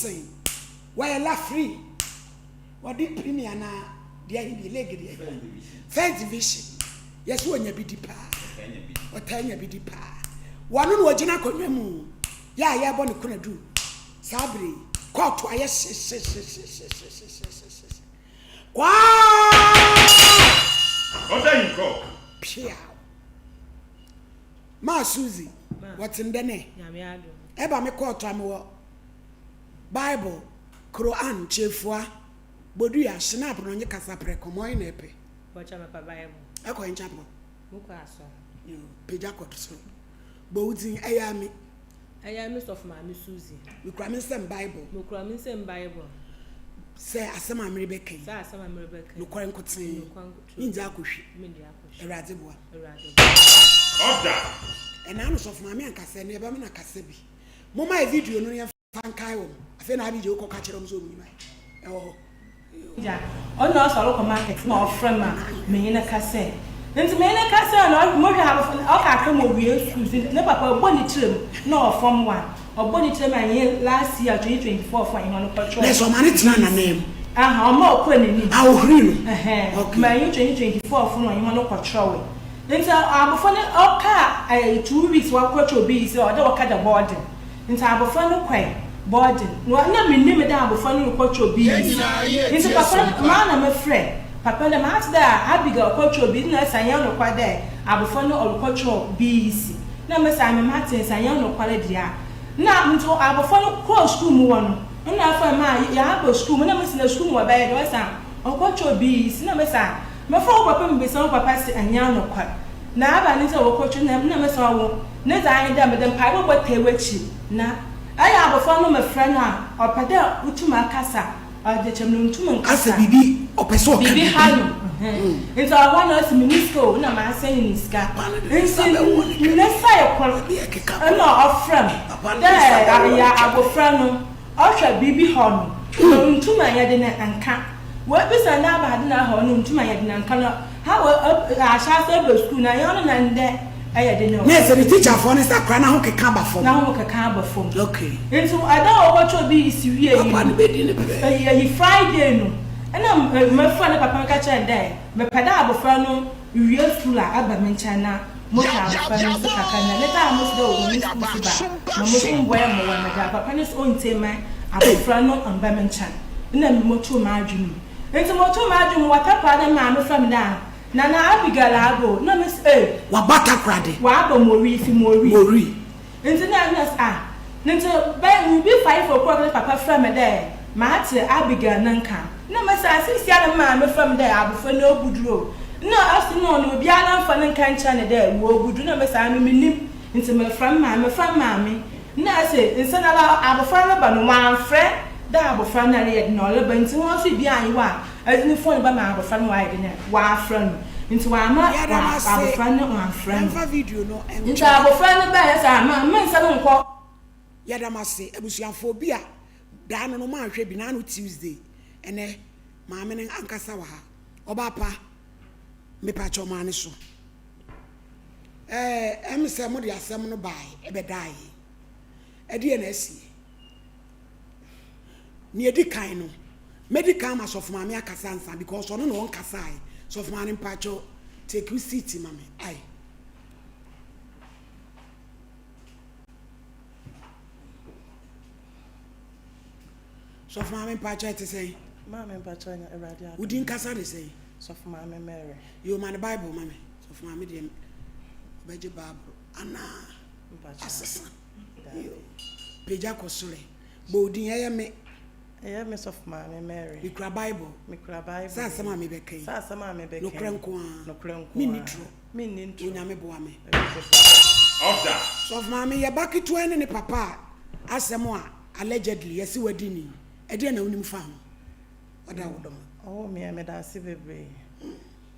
Johnson, wɔyɛ lafree, wɔde premier anaa deɛ ahe bi, league deɛ, first division, yɛsɛ wɔnya bi di paa, ɔtaa nya bi di paa. Wɔno na ɔgyina akonnwa mu, yɛ a yɛrebɔ ne konadu saa bere yi, kɔɔto ayɛ hyehyehyehyehyehyehyehye. Kwaa! Order in court. Piaw. Maa Suzy, wɔte ndɛ nɛ. Ɛba me kɔɔto a mewɔ Bible, Quran, Kyefua, Bodua, Schnapp na ɔnye kasaprɛko, ma ɔhe na epɛ? Ɛkɔ hen chapel? Yoo, pagya kɔ soro. Bɔ wo dzin, ɛyɛ ame. Ɛyɛ me sɔfo maame Suzy. Mekura me nsam Bible. Mekura me nsam Bible. Sɛ asɛm a merebɛka yi. Sɛ asɛm a merebɛka yi. Nokware nkotsee. Nokware nkotsee. Minndzi akɔhwi. Minndzi akɔhwi. Awuradze boa. Awuradze boa. Order. Ɛna ano sɔfo maame ankasa ɛnɛ yɛbɛma no akasa bi. Momma yɛ video no na yɛmfa nkae wɔn. Afei na Abigail kɔka kyerɛ wɔn sɛ wɔn nyim ayɛ. Ɛwɔ hɔ. Gya, ɔno na ɔsɛ ɔrokɔ market na ɔfrɛ me a menye no kasa. Ntsi menye no kasa no mohwɛ abofra no ɔka kakra ma owie skuul ntsi ne papa ɔbɔ ne tsir mu na ɔwɔ form one ɔbɔ ne tsir mu a nye last year 2024 fo a nye hɔn kɔkyerɛw Na sɛ ɔma no tena n'ananmu. Aha ɔma ɔkɔr n'enyim. Ah ohuri no. Ɛhɛn Okay. ma nye 2024 fo no ɔnye hɔn kɔkyerɛwee. Ntsi abofra no ɔkaa 2 weeks wɔakɔkyerɛw BEC ɔwɔ dɛ wɔka da boarding. Ntsi abofra no kɔe boarding na nna minnyim dɛ abofra no rokɔtwerɛ Yɛn BEC. nyinaa yɛ Ntsi tie papa som no pa. maa na mefrɛ papa no dɛ matse dɛ Abigail kɔtwerɛ BEC nna ɔse annyɛ nokwar dɛ abofra no ɔrokɔtwerɛ BEC. Na mese ame matse ntsi annyɛ nokwar dze a. Nna ntsi abofra no kɔɔ skuul mu hɔ no nna afei maa yɛaba skuul mu na mese na skuul mu wɔbɛyɛ dɛn ɔse ɔkɔtwerɛ BEC na mese a mefrɛ wo papa mibisa wo papa se annyɛ nokwar na aba ne ntsi a wɔkɔtwerɛ na mese ɔwo ne dza nye dɛ medze mpaabɔ bɔtaa w'ekyir na ɛyɛ abofra no mefrɛ no a ɔpɛ dɛ otum akasa ɔdze kyerɛ me no onntum Asɛ nkasa. biribi ɔpɛ sɛ ɔka Biribi biribi. ha no ntsi ɔwɔ hɔ na ɔse menni sika o nna maasɛn no sika Papa no de ne ntsi nsa bɛwɔ ne ne kɛtɛ. sae kor Ebi ɛkeka kɔ. nna ɔfrɛ me Papa no dɛ de ne nsa bɛwɔ ne yɛ kɛtɛ. abofra no ɔhwɛ biribi haw no na onntum annyɛ dɛn annka. Oebisa no aba adze na ahaw no onntum annyɛ dɛn annka no ha wɔ ahyɛ ase aba skuul na nnyɛ ɔno na ndɛ ɛyɛ dɛn o. Na ɛsɛ ne teacherfoɔ no sɛ akwadaa no ahokeka aba fam. N'ahokeka aba fam. Okay. Ntsi ɛda a wɔkɔkyerɛw BEC wiei no, Papa no bɛdi ne pɛ. ɛyi Friday no, nna mefrɛ ne papa no ka kyerɛ no dɛ mepɛ dɛ abofra no wie skuul a aba me nkyɛn na mohwɛ abofra no so kakra na ne taa mo so dɛ ɔwɔ ne skuul so ba ma mo so mboa mboa no dza papa no so onntsie ma abofra no mmba me nkyɛn nna motoo m'adwen mu. Ntsi motoo m'adwen mu wɔ Takoradi na maame frɛ me dɛ ah Nana Abigail aba o na mese ei. Waba Takoradi. Ɔaba Moree fi Moree. Moree. Ntsi na nna se ah ntsi bɛyɛ biribi 5 o'clock na papa frɛ me dɛ matse Abigail ne nka na mese ah seisiara na me maame frɛ me dɛ abofra no obudur o nna ɔse no ɔno obiara mmfa ne nka nkyerɛ no dɛ oebudur na mese ah ame minnyim ntsi mefrɛ me maame mefrɛ me maame nna ɔse nsɛnara abofra no ba no ɔammfrɛ dɛ abofra no reyɛ dɛn ɔreba ntsi hɔn so bi annyew a edze no phone bɛma abofra no ɔayɛ dɛn ɔafrɛ no ntsi ɔamma Yɛda mo ase. abofra no ɔammfrɛ no Yɛmfa video no ntsi nkyerɛ. abofra no bae sɛ ama me nsa no nkɔ. Yɛda mo ase abusuafoɔ bi a daa no no moanhwɛ bi naano Tuesday ɛnɛ maame no ankasa wɔ ha ɔbaa pa mepakyɛw maa ne so ɛɛ ɛm sɛ mode asɛm no bae ɛbɛdaeɛ ɛdeɛ na asie nea ɛdi kan no mɛdi kan ma sɔfo maame akasa ansa because ɔno na ɔnkasaeɛ sɔfo maame mpakyɛw take your seat ma me ae. Sɔfo maame mpakyɛ ɛte sɛn? Maame mpakyɛ nya Awurade adom. Wodi nkasa de sɛn? Sɔfo maame Mary. Yo ma ne Bible ma me. Sɔfo maame deɛ ɔbɛgye Bible anaa asesa. Yo pagya kɔ soro. Bɔ wo din ɛyɛ me. Ɛyɛ me sɔfo maame Mary. Mekura Bible. Mekura Bible. Sɛ asɛm a mebɛka yi. Sɛ asɛm a mebɛka yi. Nokorɛ nko ara. Nokorɛ nko ara. Menni torɔ. Menni ntorɔ. Onyame boa me. Awurade boa me. Order. Sɔfo maame yɛ ba ketewa ne ne papa a asɛm a allegedly yɛse wadi ni ɛdeɛn na wonim fa ho? Ɔda wo dɔm. Oh me meda ase bebree.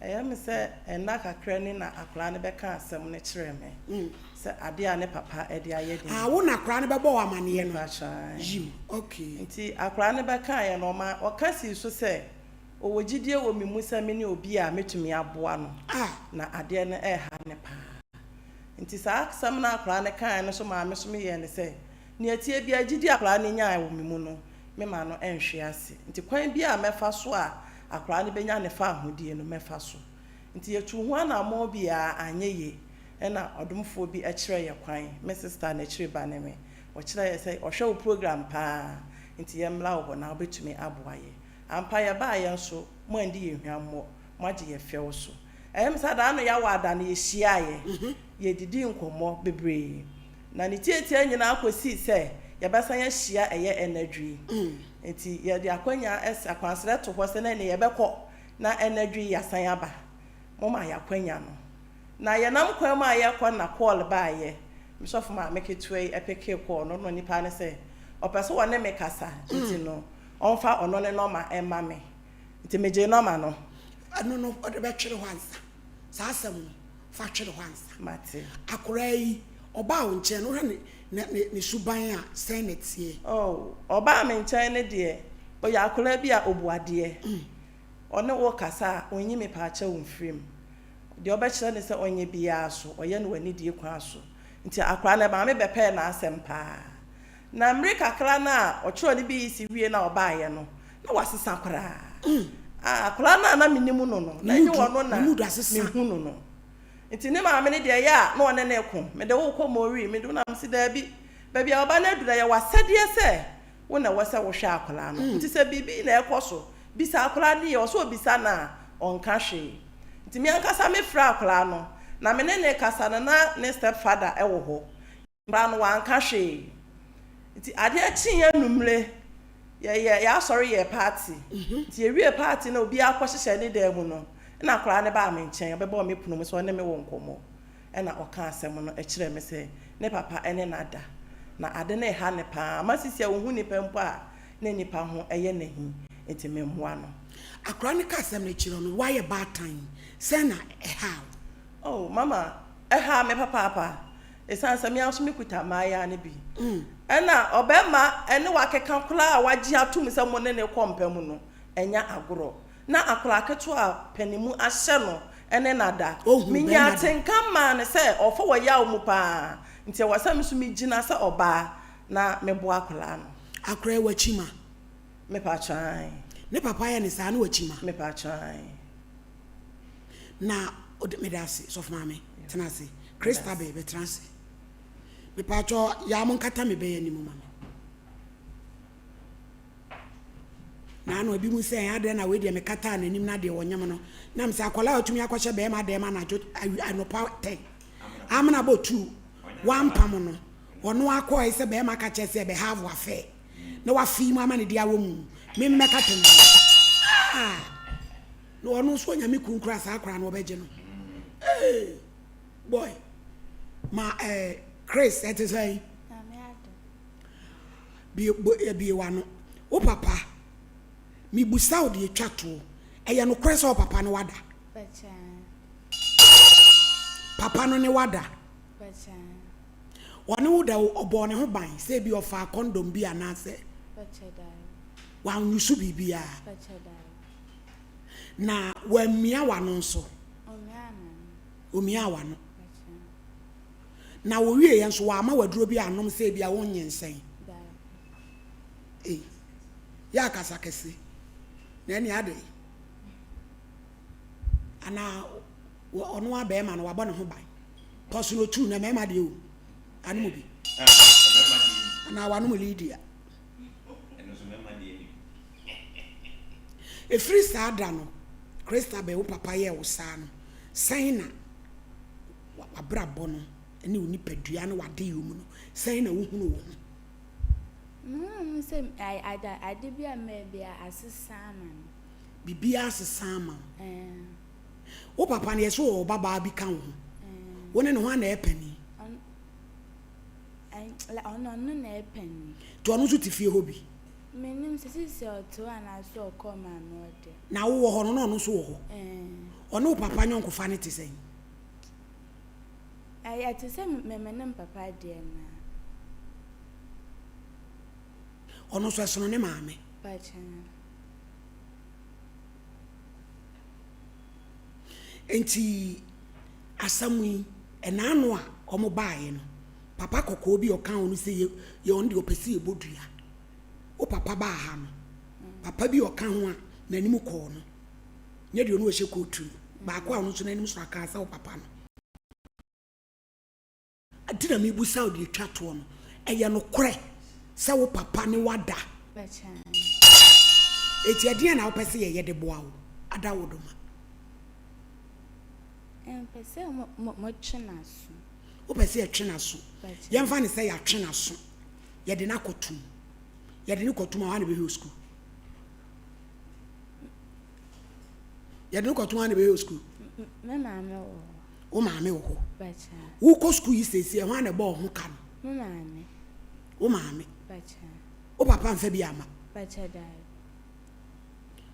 Ɛyɛ me sɛ nna kakra ni na akwadaa no bɛka asɛm no kyerɛɛ me sɛ adeɛ a ne papa de ayɛ ni. Ah wo na akwadaa no bɛbɔ wo amaneɛ no? Mepakyɛw. Yiw, okay. Nti akwadaa no bɛkaeɛ no ɔma ɔka sii so sɛ ɔwɔ gyidie wɔ me mu sɛ mene obi a mɛtumi aboa no Ah. na adeɛ no ɛreha no paa. Nti saa asɛm no a akwadaa no kaeɛ no so maa me so meyɛɛ no sɛ nea ɛteɛ biara gyidie a akwadaa no nyaeɛ wɔ me mu no. Memma no nhwe ase. Nti kwan biara a mɛfa so a akwadaa no bɛnya ne faahodie no, mɛfa so. Nti yɛtuu ho anammɔn bi a anyɛ yie. Ɛna ɔdomfoɔ bi kyerɛɛ yɛ kwan, me sista n'akyiri ba ne me. Ɔkyerɛɛ yɛ sɛ ɔhwɛ wo program pa ara, nti yɛmmra wo hɔ na wobɛtumi aboa yɛ. Ampa yɛbaeɛ nso, moandi yɛn hwammɔ, moagye yɛ fɛw so. Ɛyɛ me sɛ da ano yɛawɔ ada no yɛhyiaeɛ, yɛdidii nkɔmmɔ bebree. Na ne tiatia nyinaa kɔsii sɛ yɛbɛsan ahyia ɛyɛ anadwo yi. Nti yɛde akwanya akwansrɛ to hɔ sɛ na ɛnneɛ yɛbɛkɔ na anadwo yi yɛasan aba. Moma yɛn akwanya no. Na yɛnam kwan mu a yɛrekɔ no na kɔɔl baeɛ. Me sɔfo maame ketewa yi pekee kɔɔl no na onipa no sɛ ɔpɛ sɛ ɔne me kasa nti no ɔmfa ɔno ne nɔma mma me. Nti megyee nɔma no. Ɛno no wode bɛtwere hɔ ansa. Saa asɛm no fa twere hɔ ansa. Mate. Akwadaa yi, ɔbaa wo nkyɛn no, wohwɛ ne ne ne ne suban a, sɛn na ɛteɛ? Oh, ɔbaa me nkyɛn no deɛ, ɔyɛ akwadaa bi a ɔbu adeɛ. Ɔne wo kasa a, ɔnyi mepaakyɛw mfiri mu. Deɛ ɔbɛkyerɛ no sɛ ɔnyɛ biara so, ɔyɛ no wɔ anidie kwan so. Nti akwadaa no, maame bɛpɛɛ n'asɛm paa. Na mmere kakra no a ɔtwerɛɛ ne BEC wie na ɔbaeɛ no, na wasesa koraa. Ah, akwadaa no a na menim no no, na ɛnyɛ ɔno na mehu no no. Nti ne maame no deɛ ɛyɛ a na ɔne no reko. Mede wo rekɔ Moree, mede wo na mese daabi. Baabi a ɔba no aduru no, ɛyɛ w'asɛdeɛ sɛ wo na ɛwɔ sɛ wohwɛ akwadaa no. Nti sɛ biribi na ɛrekɔ so, bisa akwadaa no yie. Ɔsɛ ɔbisa no a, ɔnka hwee. Nti me ankasa mefrɛɛ akwadaa no, na me ne no rekasa no, na ne stepfather wɔ hɔ. Akwadaa no wanka hwee. Nti adeɛ kyeeɛ anumere, yɛyɛ yɛasɔre yɛɛ party. Nti yɛwie party no obiara kɔhyehyɛ ne dan mu no, ɛna akwadaa no baa me nkyɛn, ɔbɛbɔɔ me pono mu sɛ ɔne me wɔ nkɔmmɔ. Ɛna ɔkaa asɛm no kyerɛɛ me sɛ ne papa ne no ada. Na ade no reha no pa ara. Ma sisi a ɔhu nnipa mpo a, na nnipa ho yɛ no ahi, nti memmoa no. Akwadaa no kaa asɛm no kyerɛɛ wo no, woayɛ baatan, sɛn na ɛhaa wo? Oh, mama, ɛhaa me papaapa. Esiane sɛ me ara nso mekuta mmaayaa no bi. Ɛna ɔbarima ne wo akeka koraa a wagye atom sɛ mo ne no rekɔ mpa mu no, ɛnyɛ agorɔ. Na akwadaa ketewa a panin mu ahyɛ no ne no ada. Menyaa atenka maa no sɛ ɔfa wɔ yaw mu paa, nti ɛwɔ sɛ me nso megyina sɛ ɔbaa na meboa akwadaa no. Akwadaa yi wakyi ma? Mepakyɛ ae. Ne papa yɛ no saa na wakyi ma? Mepakyɛ ae. Na ode meda ase sɔfo maame tena ase Christabel bɛtena ase mepatwɔ yaa mo nkata me bɛyɛ anim ma me na ano ebi mu sɛ adɛn na wei deɛ mekataa n'anim na deɛ wɔnyem no nam sɛ akwadaa a ɔtumi akɔhyɛ bɛrima dɛm anadwo anɔpa tɛn amena bɔ tu wampam no ɔno akɔɛ sɛ bɛrima ka kyerɛ sɛ bɛ have affair na wafi mu ama ne de awɔ mu memmɛkata n'anim ah Na ɔno nso ɔnya me kun koraa saa koraa no ɔbɛgye no. Hey, boy. Ma eh, Chris ɛte sɛn? Bie bo eh, bie w'ano. Wo papa, mebusa wo deɛ twa toɔ. Ɛyɛ nokorɛ sɛ wo papa ne wada? Papa no ne wada? Ɔne wo da ɔbɔɔ ne ho ban sɛ ebi ɔfaa kɔndɔm bi anaasɛ wanyusu biribiara. Na wammia w'ano nso. Omiaa w'ano. Na wɔwieeɛ nso wamma w'aduro bi anom sɛ ebia wonyinsɛn. Ei, yɛ akasa kɛse. Na ɛne adɛn? Anaa ɔno a bɛrima no wabɔ ne ho ban. Kɔso no tu na mmarima deɛ o, anom bi. Anaa wanom Lydia. Ɛfiri saa da no, Christabel, wo papa yɛɛ wo saa no, sɛn na w'abrabɔ no ne wo nipadua ne w'adeyɔ mu no, sɛn na wohunu wo ho? Mehunu ho sɛ ade bi a mɛyɛ biara asesa ama me. Biribiara asesa ama wo. Wo papa no, yɛse ɔwɔ ɔbabaa bi ka wo ho. Wo ne no, hwan na ɛyɛ panin? Ɔno ɔno na ɛyɛ panin. Nti ɔno nso te fie hɔ bi? Mennim sɛ sisi ɔte hɔ anaasɛ ɔkɔɔ maame hɔ deɛ. Na wowɔ hɔ no na ɔno nso wɔ hɔ? Ɛɛ. Ɔne wo papa nyɔnkofa no te sɛn? Ɛyɛ ɛte sɛ me me ne me papa deɛ no ara. Ɔno nso ɛsono ne maame? Pakyɛ. Nti asɛm yi, ɛnaano a wɔbaeɛ no, papa kɔkɔɔ bi a ɔka ho no sɛ yɛ ɔno deɛ ɔpɛ sɛ yɛbɔ dua. Wo papa baa ha no, papa bi a ɔka ho a n'anim kɔɔ no, nyɛ deɛ ɔno ɔhyɛ kootu no, baako a ɔno nso n'anim so akaa sɛ wo papa no. Enti na mebisa wo deɛ ɛtwa toɔ no, ɛyɛ nokorɛ sɛ wo papa ne wo ada? Enti ɛdeɛn na wopɛ sɛ yɛyɛ de boa wo ada wo doma? Mepɛ sɛ motwe n'aso. Wopɛ sɛ yɛtwe n'aso? Yɛmfa no sɛ yɛatwe n'aso, yɛde no akɔtom. Yɛde no kɔtom a, hwan na ɛbɛhwɛ wo sukuu? Yɛde no kɔtom a, hwan na ɛbɛhwɛ wo sukuu? Me maame wɔ hɔ. Wo maame wɔ hɔ. Wokɔ sukuu yi seesei, hwan na ɛbɔ wo ho ka no? Me maame. Wo maame. Wo papa mfa bi ama?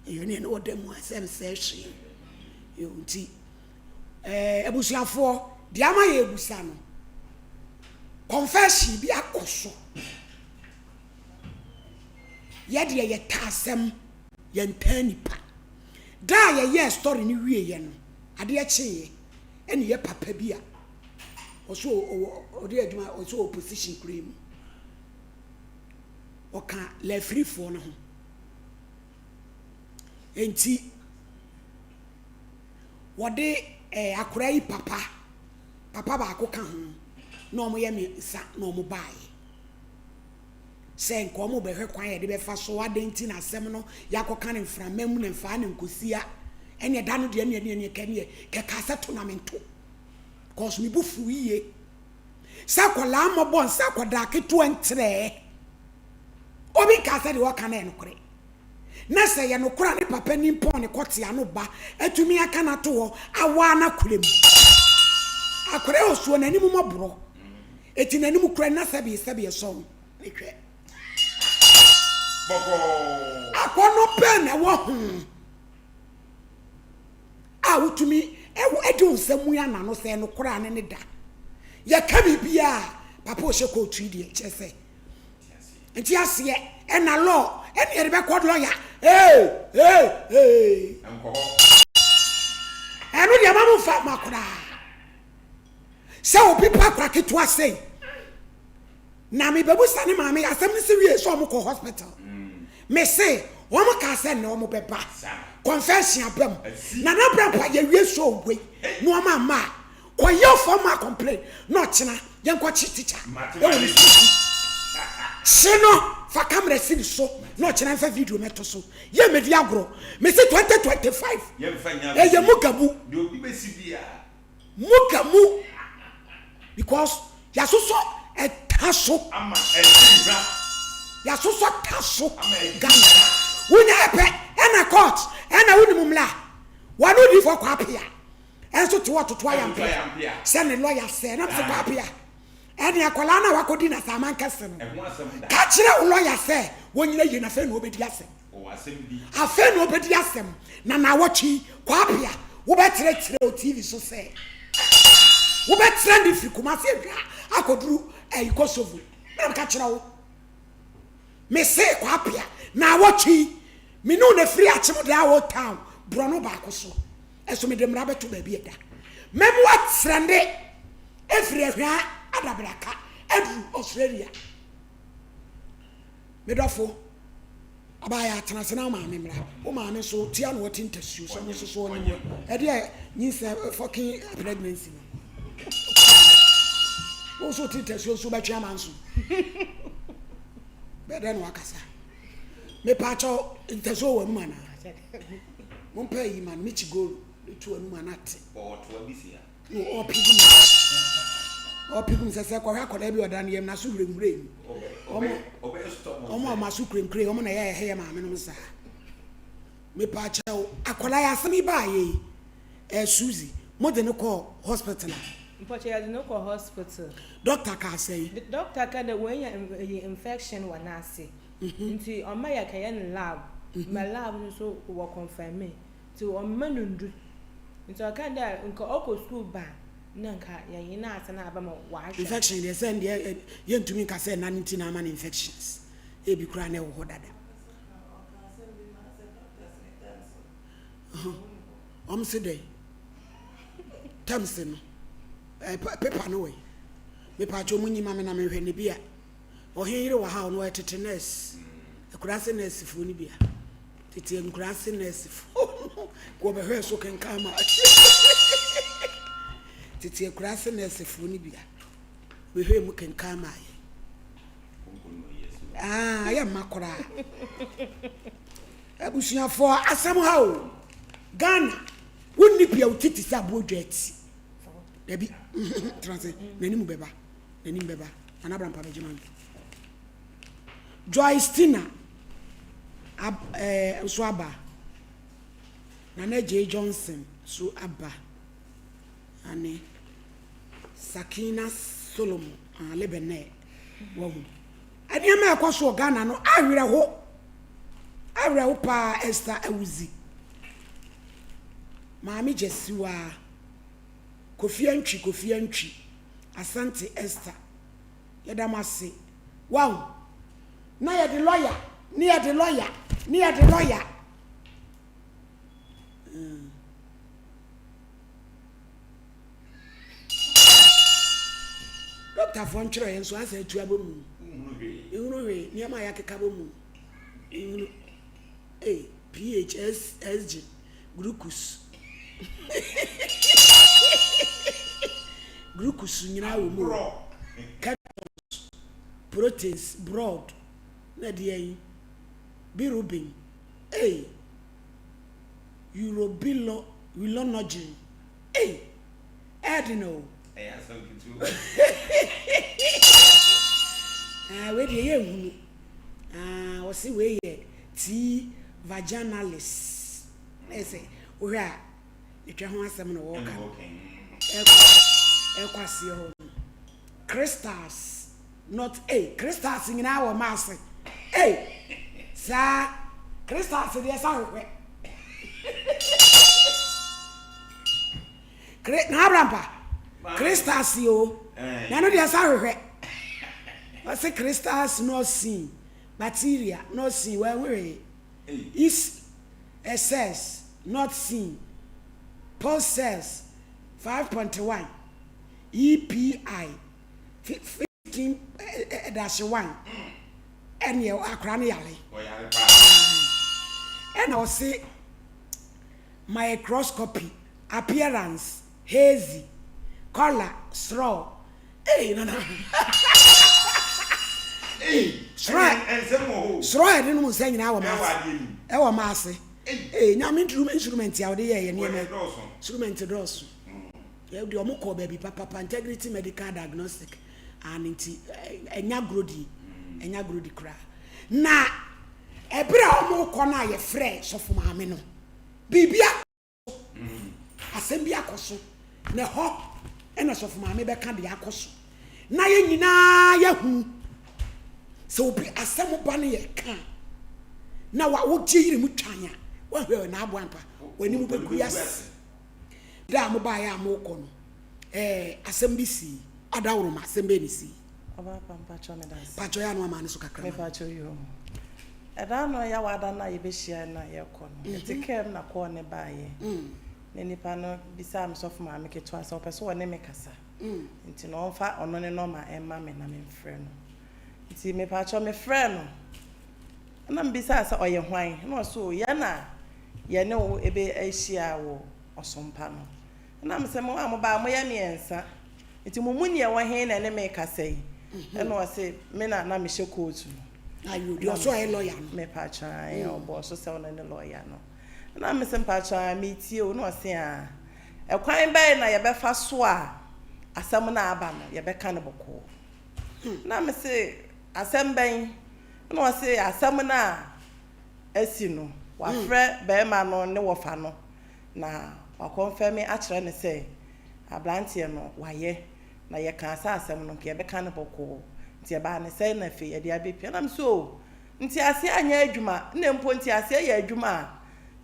Ɛyɛ ne ɛne wɔda mu asɛm sɛ hwee. Yo nti ɛɛ abusuafoɔ deɛ ama yɛ abusa no confession bi akɔ so. Yɛ deɛ yɛta asɛm yɛntaa nipa. Da a yɛyɛɛ story no wieɛ no, adeɛ kyeeɛ ɛna yɛ papa bi a ɔso ɔwɔ ɔde adwuma ɔso ɔwɔ position kura mu. Ɔka lɛfirifoɔ no ho. Enti wɔde ɛɛ akora yi papa papa baako ka ho na wɔyɛ mmiɛnsa na wɔn baeɛ. Sɛ nka wɔn bɛhwɛ kwan a yɛde bɛfa so, adɛn nti na asɛm no yɛakɔka no mframa mu na mfaa no nkosia, ɛneɛ da no deɛ ɛneɛ ɛneɛ ɛneɛ kɛneɛ kɛkaa sɛ to na mento cause me bo fu yie sɛ akwadaa mmɔbɔ nsɛ akwadaa ketewa ntrɛɛ obi nkaa sɛ deɛ ɔka no yɛ nokorɛ na sɛ yɛ nokorɛ a ne papa ni mpɔn ne kɔte ano ba atumi aka no ato hɔ awaa no akora mu akora ɔsuo n'anim mmɔborɔ Eti n'anim kura na sɛbi sɛbi ɛsɔn ne hwɛ. Bɔkɔɔ. Akɔnnɔ bɛn na ɛwɔ ho a wotumi ɛde wo nsa mua n'ano sɛ nokorɛ a ne ne da? Yɛka biribiara papa ɔhyɛ kootu yi deɛ kyerɛ sɛ nti aseɛ ɛna law ɛne yɛde bɛkɔ lɔya ee ee ee ɛno deɛ ma mo nfa ma koraa. Sɛ obi ba akora ketewa sei na mebɛbusa ne maame asɛm no si wie sɛ ɔmo kɔ hospital me se wɔn kaa sɛ nnɛ ɔmo bɛba confession aba mu na na bra mpa yɛwie show wei na ɔmo amma a kɔyɛ ɔfam ma complain na ɔkyena yɛnkɔkye teacher ɛwɔ ne sukuu kye no fa camera si ne so na ɔkyena mfa video mɛto so yɛ medi agorɔ me se 2025 ɛyɛ mu gabu. Mo ka mu because yasosɔ ɛta so. Ama ɛdi hwa. Yasosɔ ta so. Ama ɛdi Ghana. hwa. Wonya ɛpɛ ɛna court ɛna wonim mmla. Wɔn odiifo kɔ apia. Ɛnso te hɔ toto ayampia. Sɛ ne lawyer sɛ na sɛ kɔ apia. Ɛne akwadaa no a wakɔdi na sɛ aman kɛse no. Ka kyerɛ wo lawyer sɛ wɔnyina yie na afei na ɔbɛdi asɛm. Afei na ɔbɛdi asɛm na naawɔtwe yi Kwapea wobɛkyerɛkyerɛ wɔ TV so sɛ wobɛkyerɛ ne firi Kumasi Ahwea akɔduru ɛyi Kosovo. Mena meka kyerɛ wo. Mese Kwapea naawɔtwe yi me ne wo na firi Akyem daa Old Town borɔno baako so. Ɛso mede mmara bɛto baabi ɛda. Mɛmo akyerɛ ne ɛfiri Ahwea Adabraka aduru Australia. Me dɔfo, abaayaa tena ase na wo maame mmra. Wo maame nso tia na ɔte ntasuo sɛ ɔno nso so ɔnyem wɔ ɛdeɛ nyinsɛn fucking pregnancy no. Wo nso te ntasuo nso bɛtwe ama nso. Bɛyɛ dɛn na wakasa? Mepaakyɛw ntasuo wɔ anum anaa? Mompɛ ayi ma no, mekyi gold to anum ana te. Ɔwɔ toa bi si ha. Na ɔɔpe gu mu. Ɔɔpe gu mu sɛ sɛ kɔhwɛ akwadaa bi ɔda ne yam n'aso hurehure yi. Wɔn wɔn a wɔn aso kurekure wɔn na ɛyɛ ɛhɛ yɛ maame nom saa. Mepa kyɛw akwadaa yi asɛm yi baa yɛ yi ɛɛ Suzy mo de no kɔɔ hospital a. Mpɔkyɛ yɛde no kɔ hospital. Doctor kaa sɛn? Doctor ka dɛ oenya infection wɔ n'ase ntsi ɔma yɛkɛyɛ no lab ma lab no so wɔ confirme Ntsi wɔmma no ndur. Ntsi ɔkaa dɛ nka ɔkɔ skuul ba a nna nka yɛnye no asan aba ma ɔahwɛ. Infection deɛ sɛ ndeɛ yɛntumi nka sɛ ɛna no nti na ama no infections ebi koraa na ɛwɔ hɔ dada. Wɔn se dɛn? Terms no ɛɛ paper no wɔ yi. Mepaakyɛw mo nyi ma me na menhwɛ ne bi a. Ɔhen yere wɔ ha ɔno ɔyɛ tete nurse. Akuraase nɛɛsefoɔ no bi a. Tete nkuraase nɛɛsefoɔ no wɔbɛhwɛɛ so kenkan ma. Tete akuraase nɛɛsefoɔ no bi a wɔbɛhwɛɛ mu kenkan ma yɛ. Ah, yɛ mma koraa. Abusuafoɔ asɛm ha o. Ghana, wonni pia wo titi sɛ aboɔ dwa ti. Dabi, tena ase, n'anim bɛba, n'anim bɛba. Nana Abrampa bɛgye ma no. Joyce Tina ab eh, nso aba. Nana Jay Johnson nso aba. Ane Sakina Solomon ah, Lebenɛ wahu. Nneɛma a ɛkɔ so wɔ Ghana no awerɛho. Awerɛho paa Esther Awuzi. Maame Gyasiwa. Kofi Antwi Kofi Antwi. Asante Esther. Yɛda mo ase. Wahu? Na yɛde lɔya, ne yɛde lɔya, ne yɛde lɔya. Mm. Dɔktafoɔ ntwerɛ yɛn nso asɛ atu abɔ mu. Nhunu hwee, nneɛma a yɛakeka bɔ mu. Nhunu. Ei, pH, S, SG, glucose. Glucose nyinaa wɔ mu. Ketones, proteins, broad, na deɛ yi, bilirubin. Ei, urobilinogen. Ei, ɛyɛ den o. Ɛyɛ asɛm ketewa. Ah, wei deɛ yɛnhunu. Ah, wɔse wei yɛ T. vaginalis. Na yɛ sɛ wohwɛ a ne twɛ ho asɛm na wɔreka no. Ɛkɔ ɛkɔ aseɛ hɔ no. Crystals not ei crystals nyinaa wɔ ma ase. Ei saa crystals deɛ sɛ ahwehwɛ. Kre na abrampa crystals o. Na ɛno deɛ sɛ ahwehwɛ. Wɔse crystals not seen. Bacteria not seen wɔanhu hwee. Yeast cells not seen. Pulse cells 5.1 EPI 15 dash 1 ɛneɛ akora no yare. Ɛna ɔse microscopy appearance hazy colour srɔɔ Ei nana. Ei ɛnsɛm wɔ hɔ o. Soro a yɛde nom nsa nyinaa wɔ m'ase. Ɛwɔ m'ase. Ei nyame instrument a wɔde yɛɛ yɛ nneɛma. Instrument dɔɔso. Yɛ deɛ wɔn kɔɔ baabi papapa Integrity Medical Diagnostic and nti ɛnya agorɔ die ɛnya agorɔ di koraa. Na ɛberɛ a wɔn kɔ no a yɛfrɛ sɔfo maame no biribi a. Asɛm bi akɔ so, na ɛhɔ na sɔfo maame bɛka deɛ akɔ so, na yɛn nyinaa yɛahunu. Sɛ obi asɛm ba no yɛ ka a, na wa wogye yere mu twan a, woahwɛ na aboa mpa, w'anim bɛgu ase. Da a mobaeɛ a mokɔ no, ɛɛ asɛm bi sii, adaworoma asɛm bɛn na esii? Ɔbaa pa mpakyɛw meda ase. Pakyɛw yɛ ano ama ne so kakra ma. Mepakyɛw yoo. Ɛda no yɛ wada no a yɛbɛhyiae no a yɛkɔ no, yɛte kaa mu na kɔɔ no baeɛ. Na nipa no bisaa me sɔfo maame ketewa sɛ ɔpɛ sɛ ɔne me kasa. Nti no ɔmfa ɔno ne nɔma mma me na memfrɛ no. Nti mepakyɛw mefrɛɛ no na mebisaa sɛ ɔyɛ hwan? Na ɔse o yɛn na yɛne wo ɛbɛhyia wɔ ɔsompa no. Ɛna mese mo a mobaa moyɛ mmiɛnsa. Nti mo mu neɛ ɛwɔ he na ɛne me rekasa yi? Ɛna ɔse, me na na mehyɛ coat no. Ayo, deɛ ɔso ɔyɛ lawyer no. Mepakyɛ ae, ɔbɔɔ so sɛ ɔno ne lawyer no. Ɛna mese mpakyɛ ae, metie o. Ɛna ɔse aa, ɛkwan bɛn na yɛbɛfa so a asɛm no a aba no yɛbɛka no bɔkɔɔ? Ɛna mese, asɛm bɛn? Ɛna ɔse, asɛm no a asi no, wafrɛ barima no ne wɔfa no na wakɔnfɛme akyerɛ no sɛ Abranteɛ no wayɛ na yɛkaa sɛ asɛm no nka yɛbɛka no bɔkɔɔ nti ɛbaa no sɛn na afei yɛde abɛpia na mese oo nteaseɛ anyɛ adwuma na mpo nteaseɛ yɛ adwuma a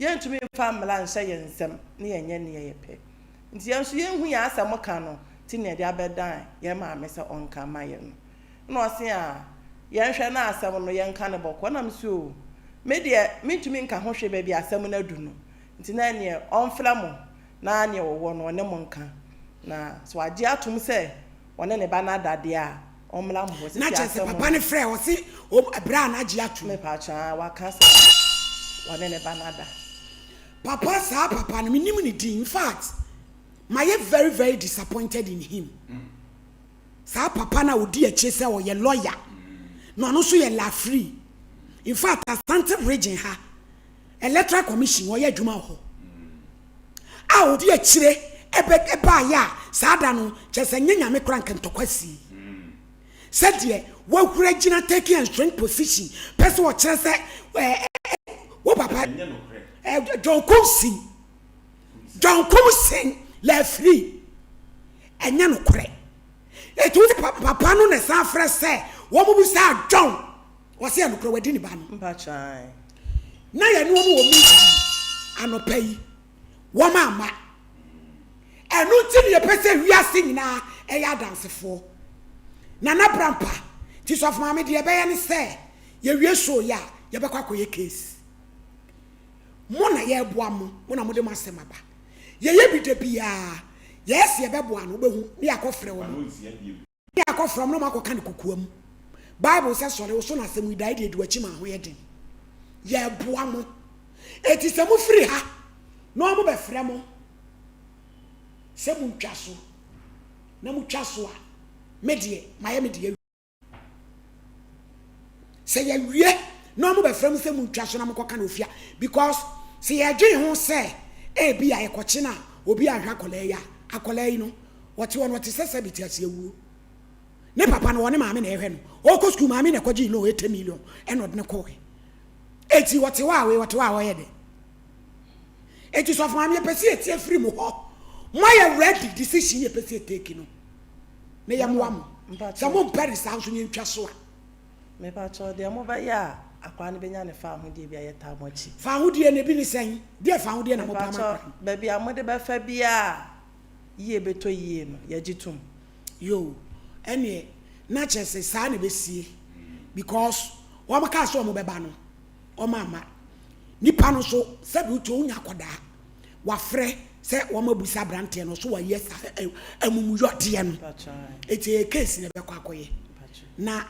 yɛntumi mfa mmara nhyɛ yɛn nsam na yɛnyɛ neɛ yɛpɛ nti yɛn nso yɛnhu yɛn asɛm ka no nti na yɛde abɛdan yɛn maame sɛ ɔnka mma yɛn no na ɔse a yɛnhwɛ na asɛm no yɛnka no bɔkɔɔ na mese oo me deɛ mentumi nka ho hwee baabi asɛm no adu no nti na ɛneɛ ɔmfrɛ mo na nea ɔwɔ no, ɔne mo nka. Na sɛ wagye atom sɛ ɔne ne ba no ada deɛ a, Ɔmmra mo hɔ. Na Sisi kyerɛ sɛ asɛm papa no. no frɛɛ ɔse om bra na agye atom. Mepatwɔ aa waka sɛ ɔne ne ba no ada. Papa saa papa no menim ne din infact mayɛ very very disappointed in him saa papa no a ɔdi akyire sɛ ɔyɛ lawyer na ɔno nso yɛ lafree infact Asante region ha electoral commission ɔyɛ adwuma wɔ hɔ a ɔdi akyire ɛbɛ ɛbaayɛ a saa da no kyerɛ sɛ nyɛ nyame kora nka ntɔkwa sii sɛdeɛ wahura gyina taking and strong position pɛ sɛ ɔkyerɛ sɛ ɛɛ wo papa ɛɛ John Kumsin John Kumsin lɛfiri ɛnyɛ nokorɛ etu papa no na san frɛ sɛ wɔn mu bisa John wɔsɛ yɛ nokorɛ wadi ne ba no na yɛne wɔn wɔ meeting anɔpa yi wɔn ama ɛno nti ne yɛpɛ sɛ wiase nyinaa ɛyɛ adansefoɔ Nana Brampa nti sɔfo maame deɛ ɛbɛyɛ ne sɛ yɛwie show yi a yɛbɛkɔ akɔyɛ case mo na yɛreboa mo mo na mode mo asɛm aba yɛyɛ bi da biara yɛyɛ sɛ yɛbɛboa no wobɛhu ne yɛakɔfrɛ wɔn Ne akɔfra mu na wɔakɔka no kokoam. Bible sɛ, Sɔre, wo so na asɛm yi dae deɛ di w'akyi ma ho yɛ den. Yɛreboa mo. Enti sɛ mofiri ha na wɔbɛfrɛ mo sɛ montwa so na motwa so a, me deɛ, mayɛ me deɛ awie. Sɛ yɛwie na wɔbɛfrɛ mo sɛ montwa so na mokɔka no ofie a, because sɛ yɛdwen ho sɛ ebi a yɛkɔkye no a obi anhwɛ akwadaa yi a, akwadaa yi no, Ɔte hɔ no, ɔte sɛ sɛbe te ase awuo. Ne papa no, ɔne maame na ɛhwɛ no. Ɔrekɔ sukuu, maame na ɛkɔgyee loan 80 million ɛna ɔde no kɔɔɛ. Eti ɔte hɔ a wei, ɔte hɔ a ɔyɛ dɛ. Eti sɔfo maame yɛpɛ sɛ yɛtie firi mo hɔ. Moayɛ ready decision yɛpɛ sɛ yɛtake no. Na yɛmmoa mo. Sɛ mompɛ ne saa nso ne yɛntwa so a. Mepakyɛw, deɛ mobɛyɛ a akwaa no bɛnya ne faahodie biara yɛtaa mo akyi. Faahodie no ebi ne sɛn? Deɛ faahodie na mopɛ ama Mepakyɛw, akwaa no? baabi a mode bɛfa biara a yie bɛtɔ yie no, yɛgye tom. Yoo ɛneɛ na kyerɛ sɛ saa na ɛbɛsie because wɔn kaa sɛ wɔn bɛba no wɔn amma. Nipa no nso sɛbi wotu wonya akɔdaa wafrɛ sɛ wɔn abusa abranteɛ no so wayɛ saa amumuyɔdeɛ no eti ɛyɛ case na ɛbɛkɔ akɔyɛ na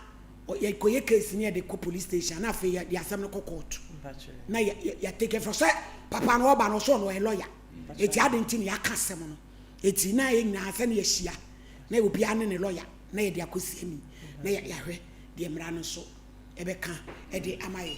yɛkɔyɛ case no yɛde kɔ police station na afei yɛde asɛm no kɔ court na yɛ yɛ take for sɛ papa no ɔba no ɔsɛ ɔno ɔyɛ lawyer. Eti adɛn nti na yɛaka asɛm no? Eti na yɛn nyinaa sɛ ne yɛahyia na obiara ne ne lɔya na yɛde akɔsi ani na yɛahwɛ deɛ mmara no nso ɛbɛka de ama yɛn.